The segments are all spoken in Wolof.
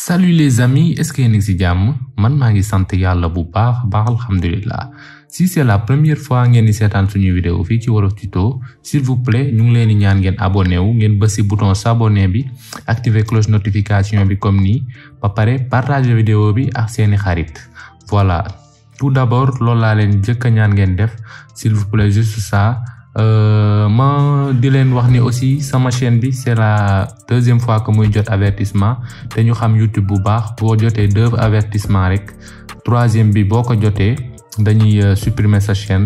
Salut les amis, est-ce que yéen a ngi ci jàmm man maa ngi sant yàlla bu baax alhamdulillah. Si c'est la première fois ngeen di seetaan suñu vidéo fii ci Wolof Tuto, s'il vous plaît ñu ngi leen di ñaan ngeen abonné wu ngeen bës ci bouton s'abonner bi activer cloche notification bi comme nii ba pare partager vidéo bi ak seeni xarit. Voilà, tout d'abord loolu laa leen jëkk a ñaan ngeen def s'il vous plaît juste ça. Ma di leen wax ni aussi sama chaîne bi c'est la deuxième fois que muy jot avertissement te ñu xam YouTube bu baax boo jotee 2 avertissement rek troisième bi boo ko jotee dañuy supprimer sa chaîne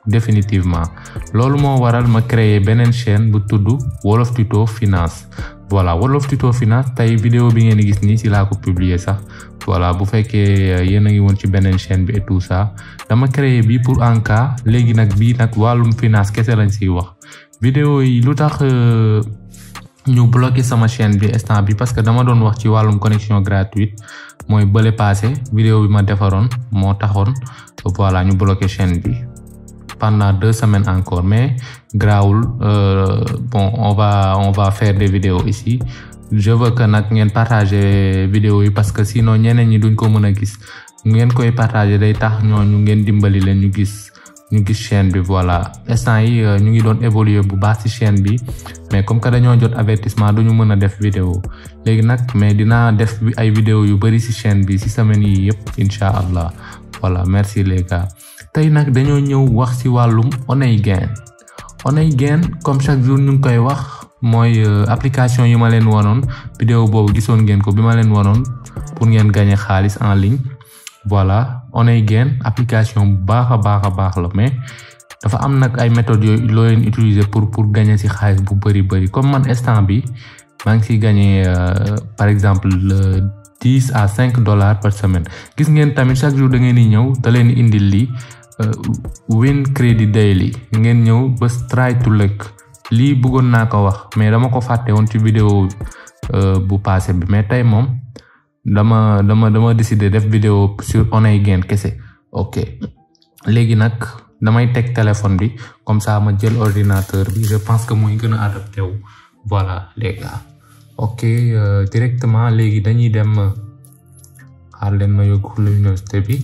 définitivement. Loolu moo waral ma créer beneen chaîne bu tudd Wolof Tuto Finance. Voilà, Wolof Tuto Finance tey vidéo bi ngeen gis nii si laa ko publier sax. Voilà, bu fekkee yéen a ngi woon ci beneen chaîne bi et tout ça dama créé bi pour en cas léegi nag bii nag wàllum finance kese lañ siy wax. Vidéo yi lu tax ñu bloqué sama chaîne bi instant bi parce que dama doon wax ci wàllum connexion gratuite mooy bële passé vidéo bi ma defaroon moo taxoon voilà ñu bloqué chaîne bi pendant 2 semaines encore, mais grawul bon on va faire des vidéos ici. Je veux que nag ngeen partager vidéo yi parce que sinon ñeneen ñi duñ ko mën a gis ngeen koy partager day tax ñooñu ngeen dimbali leen ñu gis chaîne bi. Voilà, instant yi ñu ngi doon évoluer bu baax ci chaîne bi mais comme que dañoo jot avertissement duñu mën a def vidéo léegi nag mais dinaa def ay vidéo yu bari ci chaîne bi ci semaine yi yëpp incha allah. Voilà, merci les gars. Tey nag dañoo ñëw wax ci wàllum Oneygain comme chaque jour ñu ngi koy wax. Mooy application yi ma leen wanoon vidéo boobu gisoon ngeen ko bi ma leen wanoon pour ngeen gagner xaalis en ligne. Voilà, Oneygain application bu baax a baax la mais dafa am nag ay méthodes yooyu loo leen utiliser pour gagner ci xaalis bu bari comme man instant bi maa ngi ciy gagner par exemple 10 à 5 dollars par semaine. Gis ngeen tamit chaque jour da ngeen di ñëw da leen indil li win credit daily ngeen ñëw ba try to luck. Lii bëggoon naa ko wax mais dama ko fàtte woon ci vidéo bu passé bi mais tey moom dama décider def vidéo sur Oneygain kese. Ok, léegi nag damay teg téléphone bi comme ça ma jël ordinateur bi, je pense que mooy gën a adapté wu. Voilà les gars. Ok, directement léegi dañuy dem xaar leen ma yóbbu l'université bi.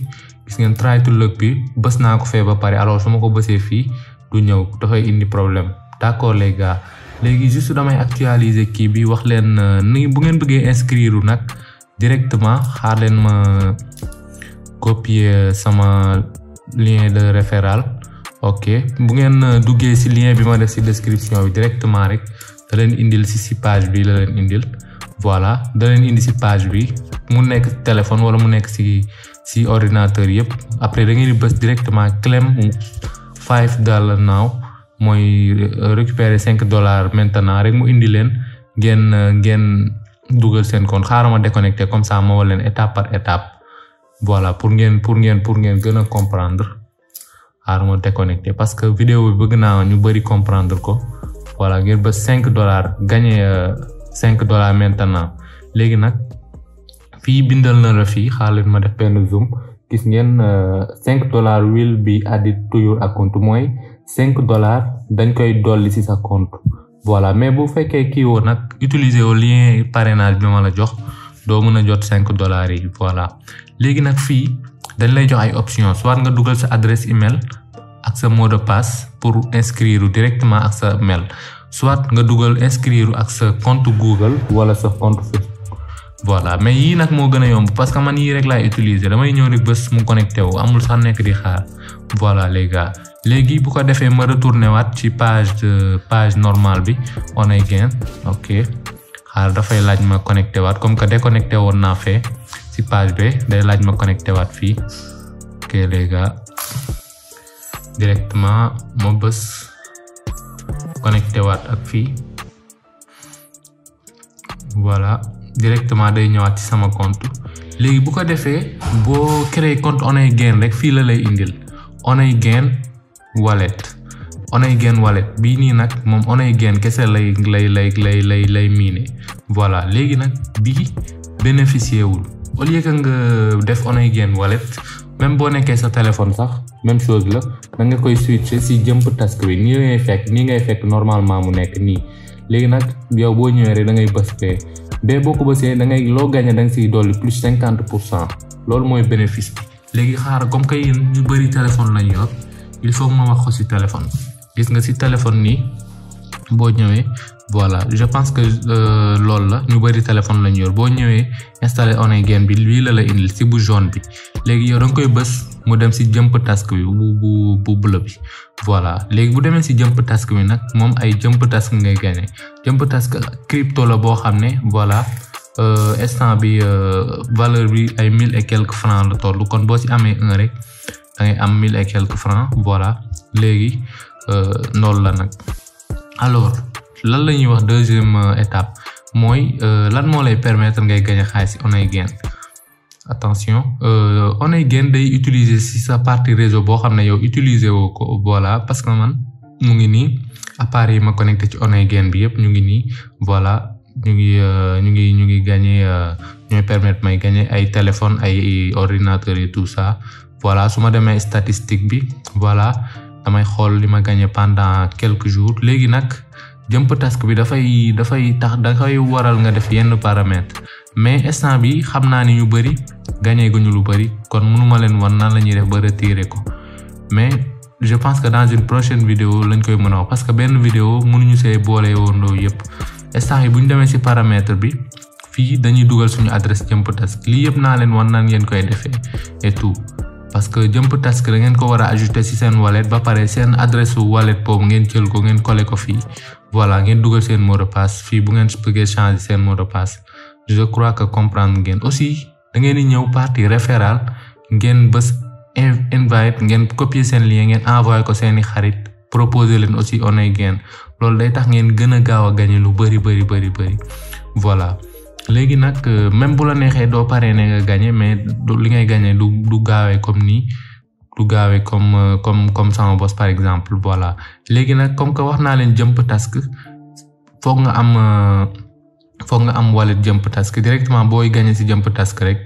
Gis ngeen try to look bi bës naa ko fee ba pare alors su ma ko bësee fii du ñëw dafay indi problème. D'accord les gars, léegi juste damay actualiser kii bi wax leen ni bu ngeen bëggee inscrire nag directement xaar leen ma copier sama lien de référal. Ok, bu ngeen duggee ci lien bi ma def ci description bi directement rek da leen indil ci page bi la leen indil. Voilà, da leen indi ci page bi mu nekk téléphone wala mu nekk ci ordinateur yëpp. Après da ngeen di bës directement claim $5 now. Mooy récupérer $5 maintenant rek mu indi leen ngeen dugal seen compte. Xaaral ma déconnecter comme ça ma wal leen étape par étape. Voilà, pour ngeen gën a comprendre. Xaaral ma déconnecter parce que vidéo bi bëgg naa ñu bari comprendre ko. Voilà, ngeen ba $5 gagner $5 maintenant. Léegi nag fii bindal na la fii xaaral leen ma def benn zoom. Gis ngeen $5 will be added to your account mooy $5 dañ koy dolli ci sa compte. Voilà, mais bu fekkee kii woo nag utiliser au lien parrainage bi ma la jox doo mën a jot $5 yi. Voilà, léegi nag fii dañ lay jox ay options soit nga dugal sa adresse email ak sa mot de passe pour inscrire directement ak sa mail, soit nga dugal inscrire ak sa compte Google wala sa compte Facebook. Voilà, mais yii nag moo gën a yomb parce que man yii rek laay utiliser damay ñëw rek bés mu connecté wu amul sax nekk di xaar. Voilà les gars, léegi bu ko defee ma retourné waat ci page normale bi Oneygain. Ok, xaar dafay laaj ma connecté waat comme que déconnecté woon naa fee ci page bi day laaj ma connecté waat fii. Ok les gars, directement ma bés connecté waat ak fii. Voilà, directement day ñëwaat ci sama compte. Léegi bu ko defee boo créé compte Oneygain rek fii la lay indil Oneygain wallet bii nii nag moom Oneygain kese lay miine. Voilà, léegi nag bii bénéficier wul au lieu que nga def Oneygain wallet même boo nekkee sa téléphone sax même chose la da nga koy switcher ci jump task bi nii ngay fekk normalement mu nekk nii. Léegi nag yow boo ñëwee rek da ngay bës fee bee boo ko bësee da ngay loo gagné da nga siy dolli plus 50%. loolu mooy bénéfice bi. léegi xaaral comme que yéen ñu bëri téléphone lañ yor il faut ma wax ko si téléphone gis nga si téléphone nii boo ñëwee voilà je pense que loolu la ñu bëri téléphone lañ yor boo ñëwee installé Oneygen bi lii la indil si bu jaune bi léegi yow da nga koy bës mu dem si jump task bi bu bleu bi voilà léegi bu demee si jump task bi nag moom ay jump task ngay gagné jump task crypto la boo xam ne voilà instant bi valeur bi ay 1000 et quelques francs la toll kon boo si amee un rek da ngay am 1000 et quelques francs voilà léegi noonu la nag. alors lan la ñuy wax deuxième étape mooy lan moo lay permettre ngay gagner xaalis ci Oneygen. attention Oneygen day utiliser ci sa partie réseau boo xam ne yow utiliser woo ko voilà parce que man mu ngi nii appareil yi ma connecté ci Oneygen bi yëpp ñu ngi nii voilà ñu ngi gagner ñooy permettre may gagner ay téléphone ay ordinateur et tout ça voilà su ma demee statistique bi voilà damay xool li ma gagner pendant quelques jours léegi nag jump task bi dafay waral nga def yenn paramètres mais instant bi xam naa ni ñu bëri gagné guñu lu bëri kon mënuma leen wan nan la ñuy def ba retirer ko mais je pense que dans une prochaine vidéo lañ koy mën a wax parce que benn vidéo mënuñu see boole woondoo yëpp instant yi bu ñu demee ci paramètre bi fii dañuy dugal suñu adresse jump task lii yëpp naa leen wan nan ngeen koy defee et tout parce que jump task da ngeen ko war a ajouter ci seen wallet ba pare seen adresse wallet boobu ngeen jël ko ngeen coller ko fii voilà ngeen dugal seen mot de passe fii bu ngeen bëggee changer seen mot de passe je crois que comprendre ngeen aussi da ngeen di ñëw partie référale ngeen bës invite ngeen copier seen lien ngeen envoyer ko seeni xarit proposer leen aussi Oneygen loolu day tax ngeen gën a gaaw a gagner lu bëri voilà léegi nag même bu la neexee doo paree ne nga gagner mais li ngay gagner du gaawee comme nii du gaawee comme sama boss par exemple voilà léegi nag comme que wax naa leen jump task foog nga am wallet jump task directement booy gagner ci jump task rek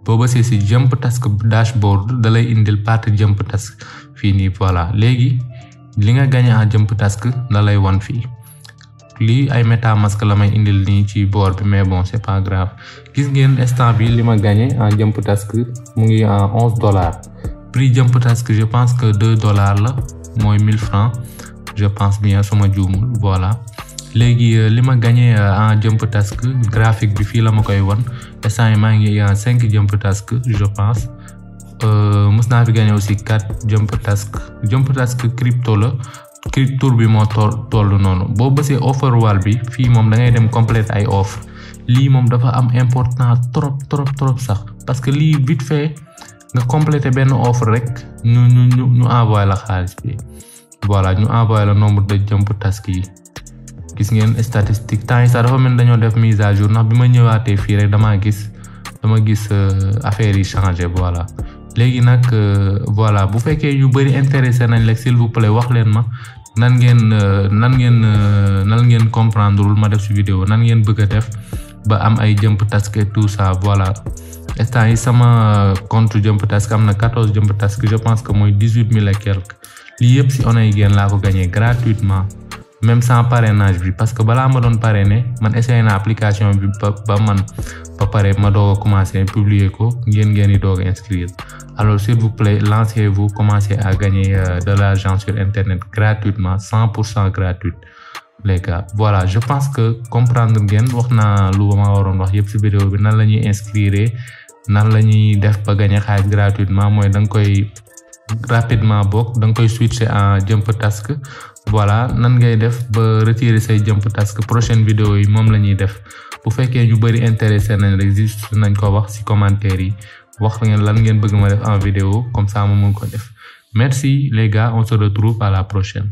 boo bësee ci jump task dashboard da lay indil partie jump task fii nii voilà léegi li nga gagner en jump task da lay wan fii lii ay MetaMask la may indil nii ci board bi mais bon c'est pas grave gis ngeen instant bi li ma gagné en jump task mu ngi en $11 prix jump task je pense que $2 la mooy 1000 francs je pense bien suma juumul voilà léegi li ma gagné en jump task graphique bi fii la ma koy wan instant yi maa ngi en 5 jump task je pense mës naa fi gagné aussi 4 jump task crypto la tour bi moo toll noonu boo bësee offer wall bi fii moom da ngay dem complète ay offre lii moom dafa am important trop sax parce que lii vite fait nga compléter benn offre rek ñu envoyer la xaalis bi voilà ñu envoyer le nombre de jump task yi gis ngeen statistique temps yi sax dafa mel dañoo def mise à jour ndax bi ma ñëwaatee fii rek dama gis affaire yi changé voilà léegi nag voilà bu fekkee ñu bëri intéressé nañ la s'il vous plaît wax leen ma nan ngeen comprendre ma def ci vidéo nan ngeen bëgg a def ba am ay jump task et tout ça voilà instant yi sama compte jump task am na 14 jump task je pense que mooy 18 000 et quelques lii yëpp ci Oneygen laa ko gagné gratuitement même sans parrainage bi parce que balaa ma doon parrainer man essayé na application bi ba pare ma doog a commencer publier ko ngeen di doog a inscrire alors s'il vous plaît lancez-vous commencez à gagner de l'argent sur internet gratuitement 100% gratuit les gars voilà je pense que comprendre ngeen wax naa lu ma waroon wax yëpp ci vidéo bi nan la ñuy inscrire nan la ñuy def ba gagner xaalis gratuitement mooy da nga koy rapidement bokk da nga koy switcher en jump task voilà nan ngay def ba retirer say jump task prochaine vidéo yi moom la ñuy def bu fekkee ñu bëri intéressé nañ rek juste nañ ko wax ci commentaire yi wax ngeen lan ngeen bëgg ma def en vidéo comme ça ma mën ko def merci les gars on se retrouve à la prochaine.